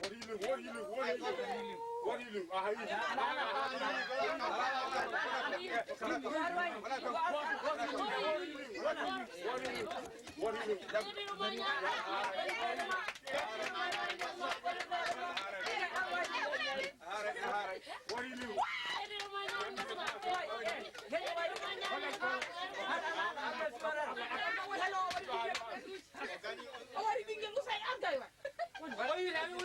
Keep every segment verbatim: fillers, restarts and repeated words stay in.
What healing? What healing? What healing? What healing? Ah, healing. What healing? What healing? What healing? O waɗi ɓinngel Moussa e argay wa. O wi, o wi, o wi.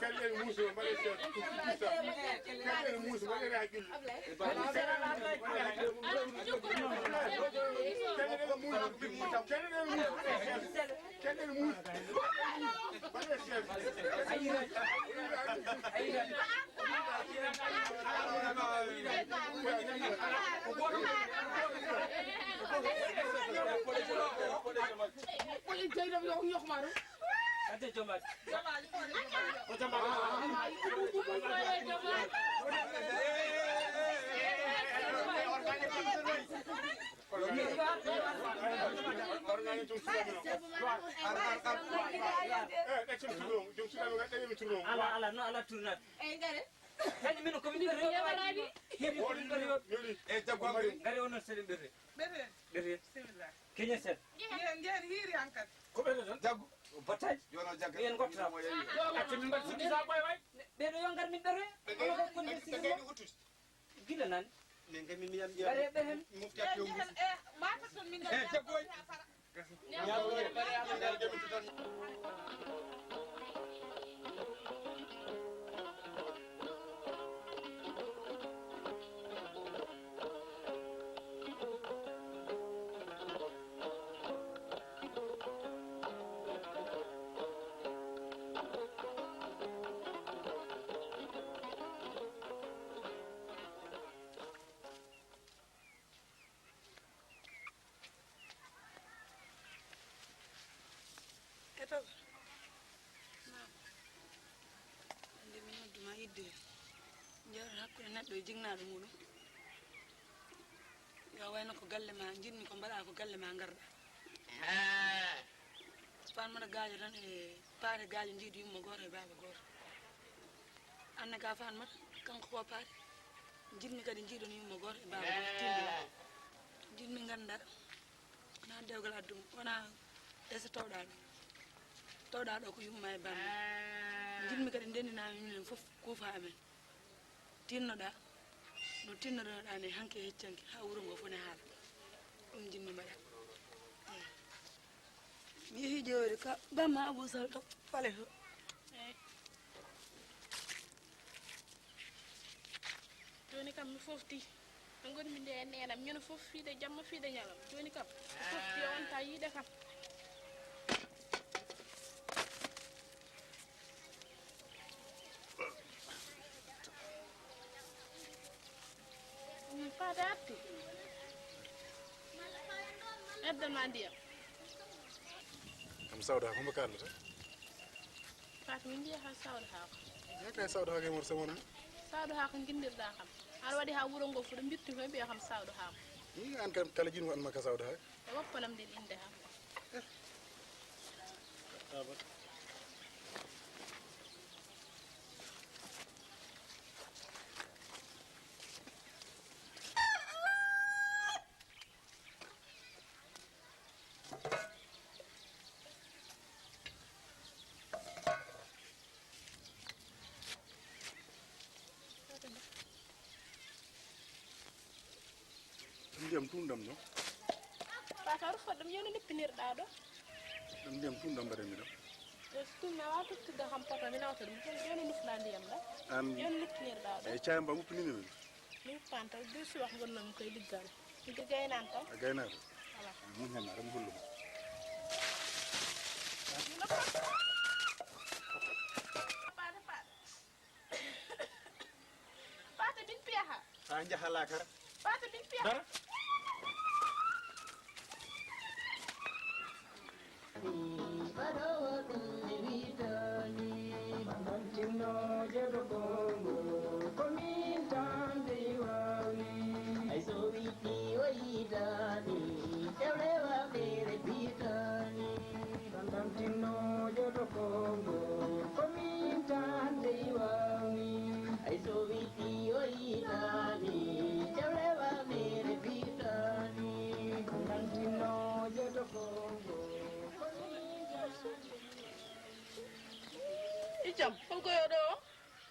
Kadi en muusi, mbaɗe seeɗa. Kadi en muusi, mbaɗe haqqille. Kadi en muusi, mbaɗe haqqille. Kadi en muusi. Kadi en muusi. Mbaɗe seeɗa. Ko en jeyɗo mi o yokma ɗum. Adde jombaade. Ko jombaade. Ala, ala, no ala tournade. Eyyi, ngare. Kadi min ko min ɓe rewɓe. Yewaraani. Hiri ko min ɓe rewɓe. E jaggu am. Ngare onon seɗen ɓe rewɓe. Ɓeree. Ɓeree. Bismillah. Keñe seeɗa. Ngeen, ngeen hiiri hankadi. Ko ɓe ɗon? Jaggu. Battaji. Jono jagga. Yen gotta. Accu min mbaɗi sukki sa ɓoy way. Ɓe ɗo yo ngar min ɓeree. Ɓe ɗo. Onon ko ɓe ɗo. Gila nan. Min kam mi miyam ɓe hen. Mofti ak yow. Eh, mata ton min. Eh, jaggu way. Etogo. Naam. Hannde mi nodduma yidde. Jawre hakkunde neɗɗo e jinnaaɗo muɗum. Yo wayno ko galle ma, njiɗmi ko mbaɗa ko galle ma ngarɗa. Faan mbaɗa gaajo tan e paare gaajo njiidu yumma gooto e baaba gooto. Anne ka Fatmata, kanko ko paari. Njiɗmi kadi njiiɗon yumma gooto e baaba gooto, tinndina. Njiɗmi ngannda, wonaa dewgal addumo, wonaa ese tawɗaa ɗo. Tawɗaa ɗo ko yumma e baaba. Njiɗmi kadi ndenndinaa minen fof, kuufa amen. Tinnoɗaa, no tinnoɗaa ni hanki e heccanki, haa wuro ngo fof ne haala. Ɗum njiɗmi mbaɗa. Eey. Mi yehi jooni ka bamma Abou Sall to pale to. Eey. Jooni kam mi fofti. Ɗo ngonmi nde e neenam, ñande fof fiide jamma, fiide ñalawma. Jooni kam, mi fofti, o wonta yiide kam. Ɗum Faade arti. Edda ma ndiyam. Am sawda ko mbo kallata? Fatou, min njiya ha sawda haako. Ya kay sawda haako e mor semona. Sawda haako ngindirɗa kam. Aɗa waɗi ha wuro ngo fuɗa mbirti koye mbiya kam sawda haako. Ni an kam kala jin wan ma ka sawda haako. E woppanam ndin inde ha. Tabat. Ndiyam tun ɗam ɗo. Ɓa ka rufa ɗum, yo no nippinirɗa ɗo. Ɗam ndiyam tun ɗam mbaɗanmi ɗam. Yo so tun mi wawa tottude kam poto, mi nawta ɗum. Yo no nufna ndiyam ɗam. An. Yo no nippinirɗa ɗo. Eyi, cayam ba muppinimi ɗum. Mi uppan taw, du suwak gonnomi koye liggal. Miɗo gaynan taw. A gaynaaka? Ala. Mun hen, aɗa mi hollude. Paate, paate. Paate, min piyaha. Ha njaha laakara. Paate, min piyaha. Dara. Ɓaɗoowo ɗum mi witani. Ɓamtinooje to Kongo, ko min tan dey waawni. Hay so witti o yidani, sewlewa feere bitani. Ɓamtinooje to Kongo, ko min tan dey waawni. Hay so witti o yidani, sewlewa feere bitani. Ɓamtinooje to Kongo. Ijam, holko yo ɗo?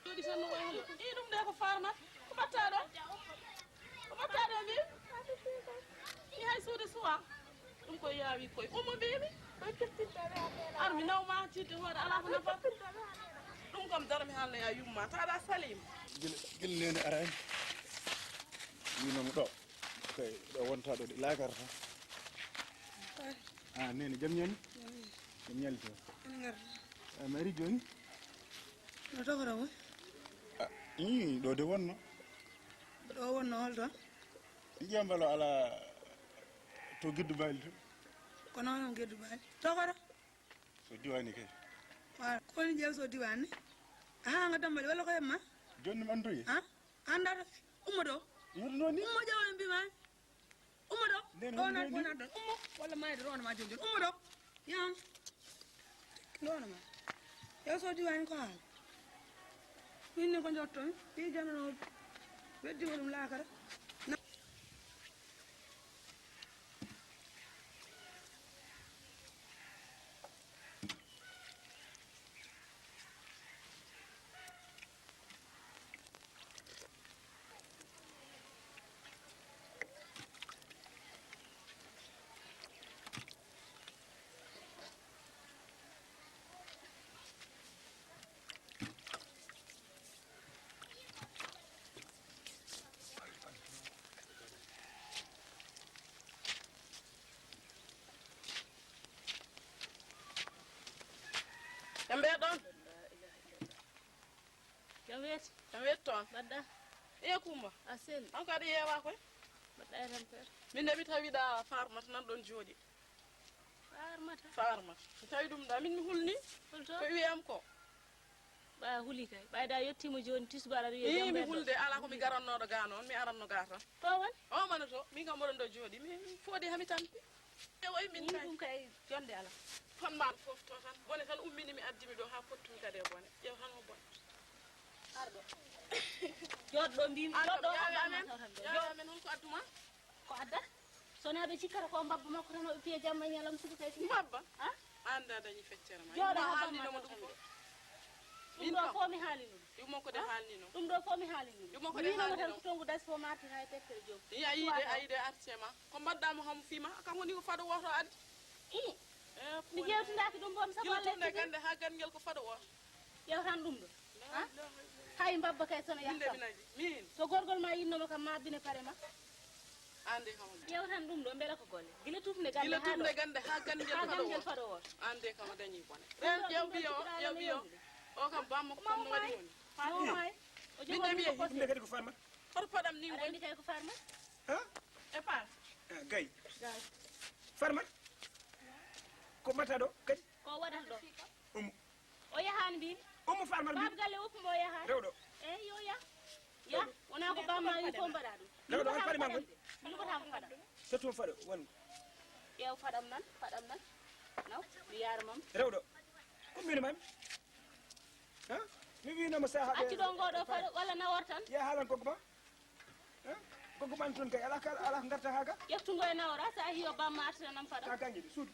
Ɗuɗi tan no wayi hannde. Ɗi ɗum de ko farma. Ko mbatta ɗo? Ko mbatta ɗo mbi? Mi hay suude suwa. Ɗum ko yaawi koy. Ummo mbimi. Ar mi nawma cidde hoore ala ko nafata. Ɗum kam dara mi haalna ya yumma. Taɗa Salim. Gila, gila nene arani. Winomo ɗo. Kay, ɗo wonta ɗo de, laakara tan. Kay. Ah, nene, jam ñaali? Jam ñaali. Jam ñaali to. Ene ngar. Ah, mari joni? No tokora mo? Ah, ii, ɗo de wonno. Ɗo wonno hol ton? Jambalo ala to Geddu Baali to. Ko noon on Geddu Baali. Tokora? So diwani kay. Waaw, ko woni jeew so diwani? Aha, nga dambali walla ko yemma? Jonni man toye? Ha? Andata. Ummo ɗo. Yurno ni? Ummo ƴeewa no mbimami. Ummo ɗo. Nden ɗo wonat ɗon. Ummo. Walla mayde ɗo wonat ma joni joni. Ummo ɗo. Yan. Ɗo wonat ma. Yeeso diwani ko haala. Min ni ko jotton. Ɓi janano. Weddi ko ɗum laakara. Jam ɓe ɗon. Jam weeti. Jam weeti toon. Mbaɗɗa? Iyo, Kumba. A selli. An ko aɗa yeewa koy? Mbaɗɗa e tampere. Min de mi tawi ɗa Farmata nan ɗon jooɗi. Farmata? Farmata. Mi tawi ɗum ɗa. Min mi hulni. Holto? Ko wiyam ko. Ɓa huli kay. Ɓayda yettima jooni tisbaar aɗa wiya. Ii, mi hulde, ala ko mi garannooɗo ga noon, mi aranno ga tan. To won? O mano to, min kam oɗon ɗo jooɗi, mi, mi fooɗi hami tampi. E woy min kay. Ɗum kay jonde ala. Ton ma fof to tan. Bone tan ummini mi addi mi ɗo ha pottumi kadi e bone. Ƴeew tan o bone. Arɗo. Jooɗɗo mbimi, an kam jooɗɗo yaawe amen, yaawe amen, holko adduma? Ko adda? Sona ɓe cikkata ko mbabba makko tan, o ɓe piya jamma e ñalam suka kay. Mbabba? Ha? An da dañi feccere ma. Jooɗo ha haalnino mo ɗum ko. Ɗum ɗo fof mi haalino ɗum. Yumma ko de haalnino. Ɗum ɗo fof mi haalino ɗum. Yumma ko de haalnino. Ko tongu das fof marti hay tekkere joom. Iya, ayide, ayide arti e ma. Ko mbaɗɗa mo hamu fima, kam woni ko fado woto addi. I. Eh, mi jewtindaki ɗum boom sabu Allah. Gila tunde gande ha gangel ko fado woto. Ƴeew tan ɗum ɗo. Ha? Hay mbabba kay sono yahta. Min de mi naji. Min. So gorgol ma yinnoma kam ma bine pare ma. An de kam. Ƴeew tan ɗum ɗo, mbela ko golle. Gila tufnde gande ha ɗo. Gila tufnde gande ha gandel fado woto. An de kam a dañi bone. Ren ƴeew ɓiyo, ƴeew ɓiyo. O kam bammo ko kam no waɗi woni. Mo may. O jogo mi ko. Ɗum de kadi ko Farma. Hoto paɗam ni woni. Aɗa andi kay ko Farma? Ha? E paas. Ah, gay. Gay. Farma. Ko mbatta ɗo kadi? Ko waɗata ɗo? Ummo. O yahaani mbiimi. Ummo Farmata mbiimi. Baaba galle woppu mo o yahaani. Rewɗo. Eyi, yo yah. Yah, wonaa ko baaba ma wi fof mbaɗa ɗum. Rewɗo, on paɗe ma ngoni? Mi luɓataa ko paɗam. Tottu mo faɗo, won. Ƴeew faɗam nan, faɗam nan. Naw, mi yaara mam. Rewɗo. Ko mbino mam? Ha? Mi wiinoma saha. Accu ɗo ngoɗo faɗo, walla nawor tan. Ya haalan ko ma. Eh? Ko guman toon kay, ala kala, ala ko ngarta haa ga. Ƴeftu ngo e nawra, so a hiyo bamma artiranam faɗa. Ka kanji ɗi suudu.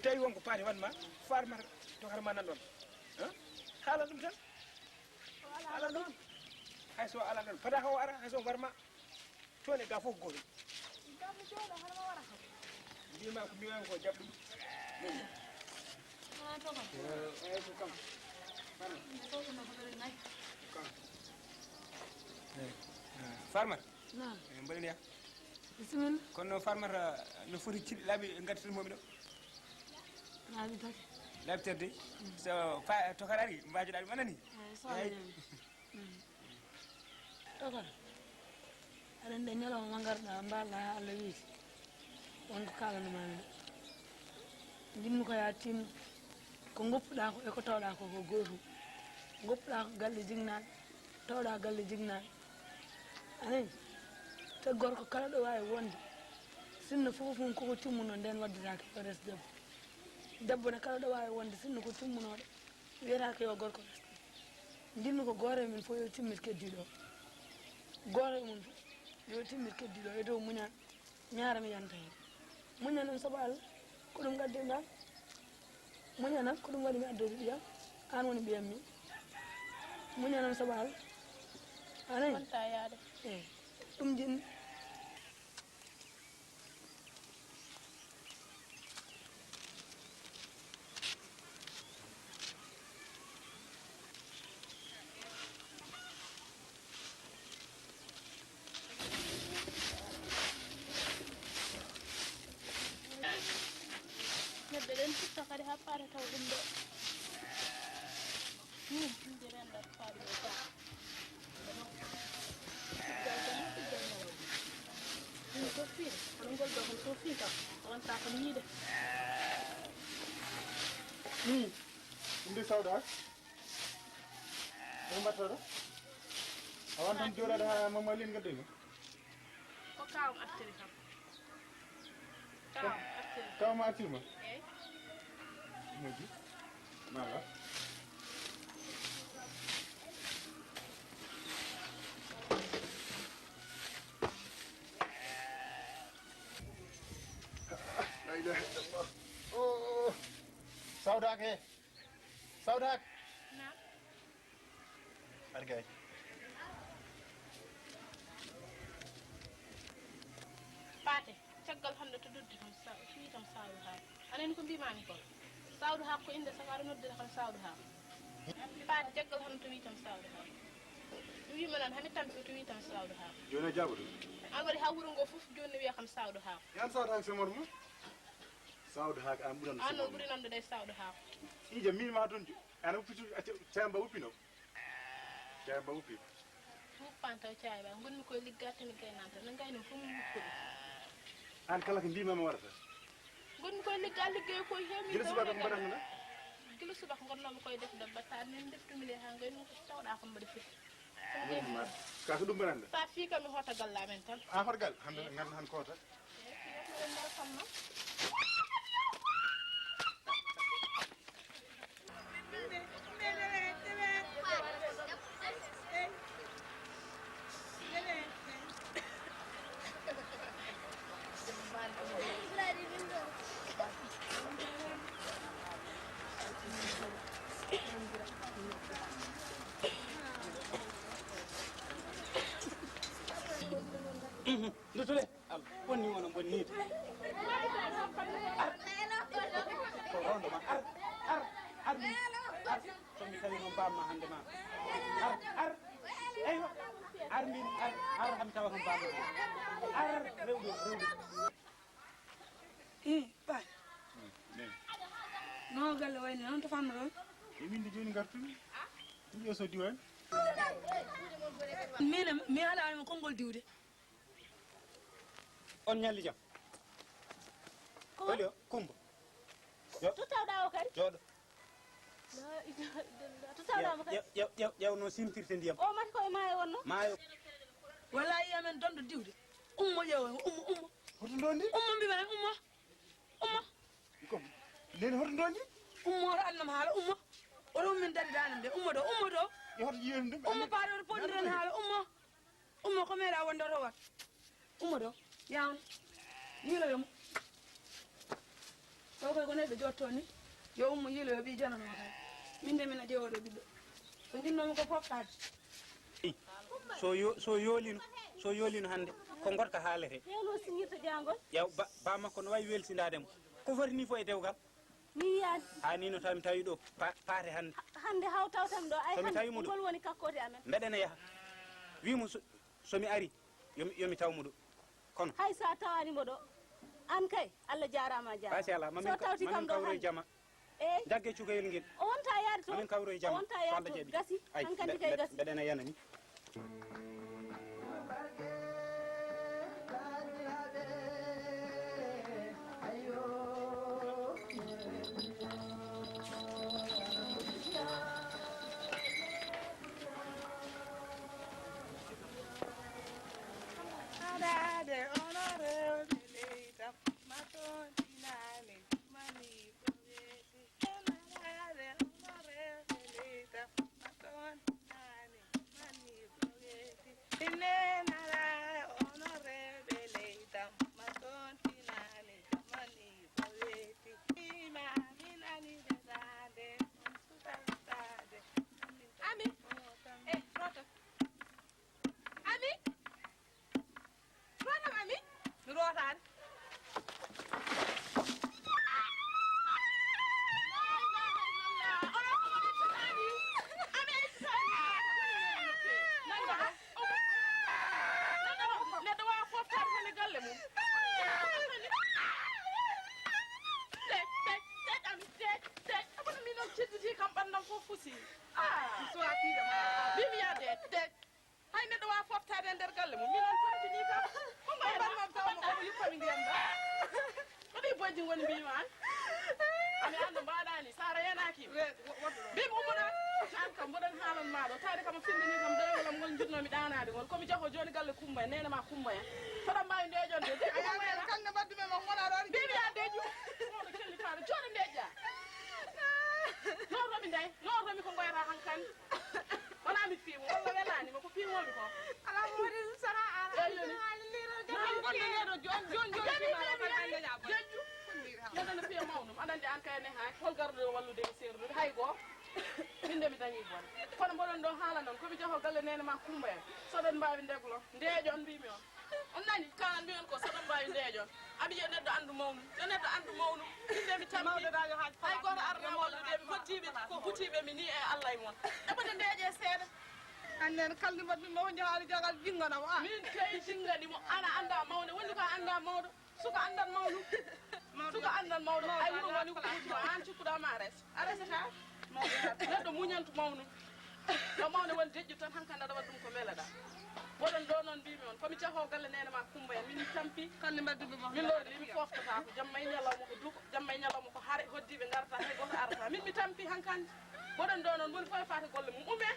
Tawi wonko paati wanma, Farmata Tokar ma nan ɗon. Haalan ɗum tan. Haalan ɗum. Hay so alan ɗon, fada ko ara, hay so warma. Toon e ga fof ko gootum. Mbima ko mi wawi ko jaɓ ɗum. Farmata. Farmata. Naam. Mbaɗen ya. Bisimilla. Kono Farmata no foti ciɗɗi laabi ngaddatanmomi ɗo. Laabi tati. Laabi tati. So fa Tokar ari, mbajoɗa ɗum anani. Eyi, so Tokar, aɗa anndi ñalawma mo ngarɗa mbaɗa ha Allah weeti. Won ko kalanno mami ɗo. Jinnu ko ya timma. Ko goppuɗa ko e ko tawɗa ko ko gootum. Goppuɗa ko galle jignaɗe, tawɗa galle jignaɗe. Anani? Te gorko kala ɗo wawi wonde, sinno fof mum koko timmuno nden waddetake yo res debbo. Debbo ne kala ɗo wawi wonde sinno ko timmunoɗo wiyetake yo gorko res. Jinnu ko goto e min fof yo timmit keddiɗo o. Goto e mun fof yo timmit keddiɗo o e dow muñal. Ñaara mi yanta hen. Muñal nan soɓa Allah, ko ɗum gaddi ɗa. Muñal nan ko ɗum waɗi mi addoyde ɓiyam. An woni ɓiyam min. Muñal nan soɓa Allah. Anani? Wonta yaade. Eyi. Ɗum jinnu. Neɗɗo ɗen fitta kadi ha paata taw ɗum ɗo. Hmm, ɗum rendat faɗi ɗo tan. Ɗum ko fii, kono ngol ɗo kon ko fii kam, wonta kon yiide. Hmm, ɗum de sawda. Ko mbaɗata ɗo? A won tan jooɗaade haa Mama Lin ngaddoy ma? Ko kaawam artiri kam. Kaawam artiri. Kaawam artiri ma? Eey. Moƴƴi. Mala. La ilaha illallah. Oh. Sawdaaka he. Sawdaaka. Naam. Ar gay. Paate, caggal hannde to noddi kam sa-, to wi kam Sawdu Haako. Anen ko mbimami ko? Sawdu Haako ko innde sago, aɗa noddira kam Sawdu Haako. Paate, caggal hannde to wi kam Sawdu Haako. Mi wima noon, hami tampi to wi kam Sawdu Haako. Jooni a jaaboto? An waɗi haa wuro ngo fof jooni ne wiya kam Sawdu Haako. Yan Sawdu Haako se mormo? Sawdu Haako an ɓuran. An noon ɓuri namde de Sawdu Haako. Ija min ma toon jo. Ana uppi tu, acca, cayam ba uppi no. Cayam ba uppi. Uppan taw cayam ba. Ngonmi koye liggaade tan mi gaynanta. No ngayno fof mi uppude. An kala ko mbima mi waɗata. Ngonmi koye ligga, liggey koye heewi. Gila subaka ko mbaɗatno ɗa? Gila subaka ngonnoomi koye defde battaane, min ndeftumi nde haa ngayno ko tawɗa ko mbaɗa foti. Ka ko ɗum mbaɗanɗa? Sa fii kam mi hoota galle amen tan. A hoota galle? Hannde ngan han ko hoota. Ndutule. Al, bonni wono bonni. Ar. Ko rondo ma. Ar, ar, ar min. Ar. To mi tawi noon bamma hannde ma. Ar, ar. Eywa. Ar min, ar, ar hami tawa noon bamma. Ar, rewde, rewde. Eh, Baay. No galle wayni, hono to fanno ɗon? E min de jooni ngartumi. Ɗum yo so diwani. Min, mi haɗaani mo konngol diwde. On ñalli jam. Ko woni? Holi o? Kumba. Yo. To tawɗa o kadi? Jooɗo. La ilaha illallah. To tawɗa mo kadi? Ƴeew, ƴeew, ƴeew, ƴeew no simtirte ndiyam. O mati ko e maayo wonno? Maayo. Wallahi amen donɗo diwde. Ummo ƴeewo, ummo, ummo. Hoto ndondi? Ummo mbiɓa hen, ummo. Ummo. Ko nene hoto ndondi? Ummo, hoto annam haala, ummo. Oto min dari daande nde, ummo ɗo, ummo ɗo. Yo hoto yiyon ɗum. Ummo paade oto poɗiren haala, ummo. Ummo ko meeɗa wonde oto wat. Ummo ɗo, yawno. Yiiloyomo. Ɗo koy ko neɗɗo jotto ni, yo ummo yiilo yo ɓii janano tan. Min de mina ƴeewa ɗo ɓiɗɗo. Ko njinnoomi ko fof kaari. So yo so yoolino so yoolino hannde ko gorko haalete. Hewno siñirta jaangol. Yaw ba ba makko no waawi welsindaade mo. Ko foti ni fof e dewgal. Mi yiyaani. Haa ni no taw mi tawi ɗo pa- paate hannde. Hannde haw tawtam ɗo ay So mi hannde tawi mo ɗo. Ngol woni kakkoode amen. Mbeɗa ene yaha. Wi mo so so mi ari yo mi yo mi taw mo ɗo. Kono. Hay so a tawaani mo ɗo. Aan kay Allah jaaraama a jaaraama. Machallah ma So min ka- tawti ma kam min ɗo kawro e hannde. Jama. Eey. Jagge cukayel ngel. O wontaa yaade toon. Ma min kawro e jama. O wontaa yaade toon. Gasi. Ay, hankadi kay gasi. Mbeɗa ene yanani. Adaade onon rewɓe leydi am, ma toontinani, ma nii ko weeti. Ene araade onon rewɓe leydi am, ma toontinani, ma nii ko weeti. Ene araade onon rewɓe leydi am, ma toontinani, ma nii ko weeti. Ima mi nani de daande, on suka daande. Ami, eh, roto. Ami, roto, Ami. Mi rotaani. Neɗɗo wawa foftaade tan e galle mum. Tek, tek, tek, Ami, tek, tek. Abana min on cedditi kam ɓandam fof fusi. Ah. Mbimi yaade, tek. Hay neɗɗo wawa foftaade e nder galle mum. Min on tampini kam. Ko mbayatma taw mo komo yuppami ndiyam da. Ko ɗi bojji ngoni mbiyma an. Ami an no mbaɗani sara yenaki. Mbimi ummoɗa. An kam mboɗon haalan maɗo tawde kam a findini kam dayolam ngol judnomi ɗanade ngol komi jaho joni galle kumba nene ma kumba ya. Soɗa mbawi ndeƴonde. Mbimi ya deƴu. Oɗo kellitaɗo joɗo ndeƴƴa. Lotomi nday lotomi ko goyata hankandi. Wona mi fiimo walla welaani ma ko fiimomi ko. Ala mo waɗi ɗum sara ala. Eyyo ni. Jejju. Yalla no fiya mawnum aɗa andi an kay ne hay hol garɗo wallude e serdude hay goo. Min de mi dañi bon kono mboɗon ɗo haala noon komi jaho galle nene ma kumba en soɗon mbawi ndeglo ndeeƴo on mbimi on. On nani? Kalan mi on ko soɗon mbawi ndeeƴon. Ami yo neɗɗo anndu mawnum. Yo neɗɗo anndu mawnum. Min de mi tampi. Hay goto arana wallude mi. Hoddiiɓe ko hutiiɓe mi ni e Allah e mon. Eɓoɗe ndeeƴe seeɗa. Annen kaldi mbaɗmi mawjo haali jagal jinganam a. Min kay jingani mo ana annda mawde woni ko a annda mawɗo. Suka anndan mawɗo. Suka anndan mawɗo. Ay wuro woni ko an cikkuɗa ma res. A resata. Neɗɗo muñantu mawnum. Ɗo mawne woni deƴƴu tan hankadi aɗa waɗa ɗum ko mbeleɗa. Woɗon ɗo noon mbimi on komi jaho galle nene ma kumba en min mi tampi. Kalli mbaddumi mo min ɗo limi foftata ko jamma e ñalawma ko duko jamma e ñalawma ko hare hoddiɓe garata hay goto arata min mi tampi hankadi. Woɗon ɗo noon woni fof e fata golle mum ume.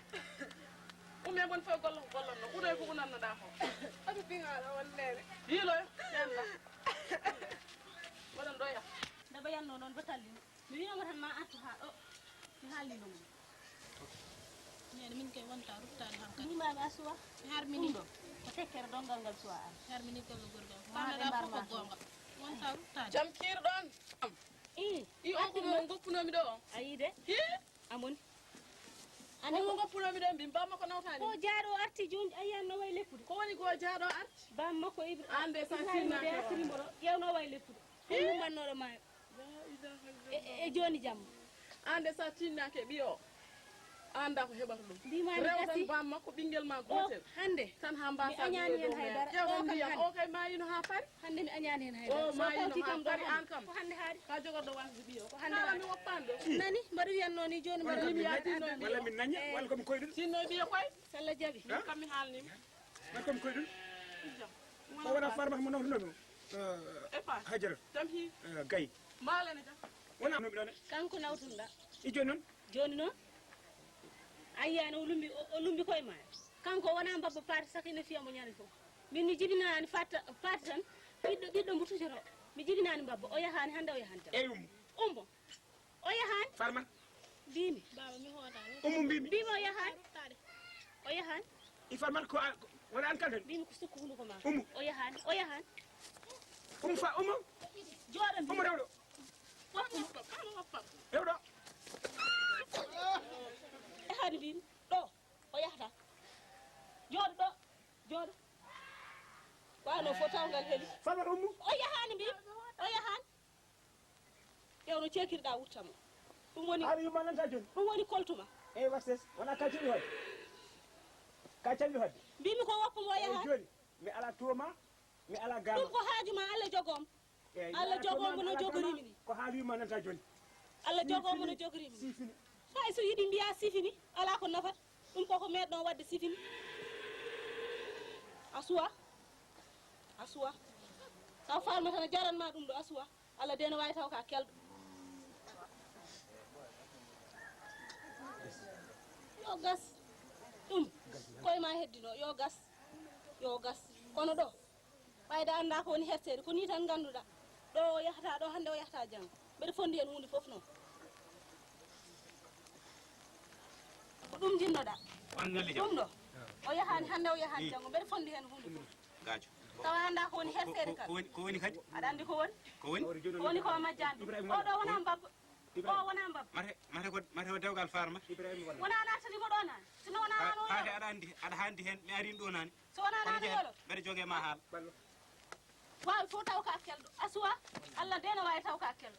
Ume woni fof e golle ko gollanno unoy ko unannoɗa ko. Oto ɓiŋaɗo won nene yiiloyo ƴanda. Woɗon ɗo yah. Nde ɓayanno noon ba tallini. Mi wiyama tan ma artu ha ɗo mi haalnino mum. Neene min kay wonta ruttaade hankadi. Mimami a suwa. Mi harmini. Ɗum ɗo ko tekkere donngal ngal suwa an. Mi harmini golle gorgal. Ko kalnoɗa fof ko goonga. Wonta ruttaade. Jam kiir ɗon. I i on ko mo goppunomi ɗo on. A yii de. Hi. Amoni. Ane mo goppunomi ɗo mbin bamma ko nawtani. Ko jaaɗo arti joni ayiyan no way leppude. Ko woni ko jaaɗo arti. Bamma ko Ibra. Ande sa Ibrahima de artiri mboɗo ƴewno way leppude. Ko ummannoɗo maayo. E jooni jamma. Aan de so a tiinnaaki e ɓiyo o, a anndaa ko heɓata ɗum. Rew tan baam makko ɓinngel ma gootel. Hannde tan haa mbaasa ɓiyo dow meere. Ƴeewa ndiyam o kay maayino haa fari. Hannde mi añaani heen hay dara. O maayino haa fari aan kam. Ko hannde haari. Ka jogorɗo wasde ɓiyo. Ko hannde haari. Mi woppaani ɗo. Nani mbaɗa wiyatnoo ni jooni mbaɗa. Walla min nañña walla ko mi koyɗuɗo. Sinno e ɓiyo koy. So Allah jaɓi. Min kam mi haalnii mo. Makko mi koyɗum. Ko wona farmata mo nawtunomi o. Hajara. Jam hi. Gay. Mbaalane jam. Wona nomi ɗone. Kanko nawtunɗa. I joni noon. Joni noon. A yiyani o lumbi o lumbi koye ma. Kanko wona mbabba paati saka ina fiya mo ñande fof. Min mi jibinani fatta paati tan ɓiɗɗo ɓiɗɗo mbo tucoto. Mi jibinani mbabba o yahani hande o yahani tan. Eyyi ummo. Ummo. O yahaani. Farma. Mbimi. Baaba mi hootaani. Ummu mbimi. Mbimi o yahaani. O yahaani. I farma ko wona an kalden. Mbimi ko sukku hunduko ma. Ummu. O yahaani. O yahaani. Ummu fa ummu. Jooɗo mbimi. Ummu rewɗo. Ewɗo. E haani mbimi ɗo o yahata. Jooɗo ɗo. Jooɗo. Wano fo tawngal heli. Fama ummu. O yahaani mbimi. O yahaani. Ƴeew no ceekirɗa wurta mo. Ɗum woni. Haala yumma nanta joni. Ɗum woni koltuma. Eyi wastes wona ka caɗi hoɗde. Ka caɗi hoɗde. Mbimi ko woppu mo yahaani. Joni mi ala tuuma. Mi ala gama. Ɗum ko haaju ma Allah jogom. Eyi, Allah jogomo no jogorimi ni. Ko haali ma nanta joni. Allah jogomo no jogorimi ni. Sifini. Hay so yiɗi mbiya sifini ala ko nafata. Ɗum koko meɗɗon wadde sifini. A suwa. A suwa. Taw farma tan jaran ma ɗum ɗo a suwa. Allah de no wawi taw ka kelɗo. Yo gas. Ɗum koye ma heddino yo gas. Yo gas. Kono ɗo ɓayde annda ko woni herteede ko ni tan ngannduɗa. Ɗo o yahata ɗo hannde o yahata janngo. Mbeɗa fondi heen huunde fof noon. Ko ɗum jinnoɗa. Ɗum ɗo o yahaani hannde o yahaani janngo mbeɗa fondi heen huunde fof. Gaajo. Tawa annda ko woni herteede kala. Ko woni kadi? Aɗa anndi ko woni? Ko woni? Ko woni ko majjande. Oɗo wona mbabba. O wona mbabba. Mate mate ko mate ko dewgal farma. Wona naatani mo ɗo naan. Sino wona an o yolo. Aɗa anndi aɗa handi heen mi arin ɗo naan. So wona naan o yolo. Mbeɗa joge ma haal. Waawi fof taw ka kelɗo a suwa. Allah de no waawi taw ka kelɗo.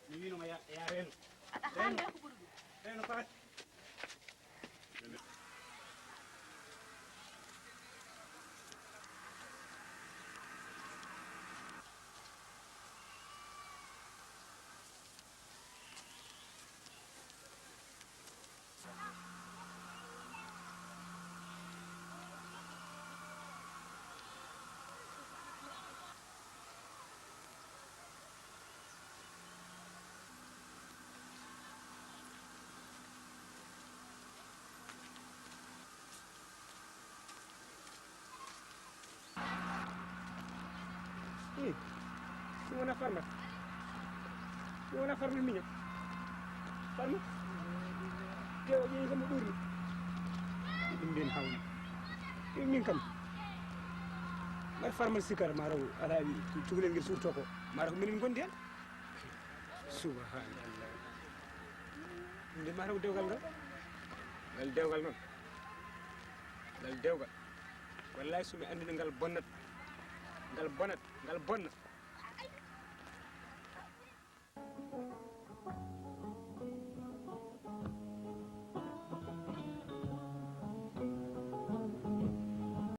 Mi winoma ya reeno. Aɗa hande ko ɓuri ɗum. Reeno faati. Ɗum wona farmat. Ɗum wona farmat miño. Farmat. Te o ƴeewi kam o ɗuurni. Ɗum nden hawni. Te min kam. Mbaɗa farmat sikar maro ala wi cukalel ngel surto ko mara ko minen gondi hen. Subhanallah. Nde mataw dewgal ngal. Ngal dewgal noon. Ngal dewgal. Wallahi so mi anndi no ngal bonnat. Ngal bonat ngal bonna.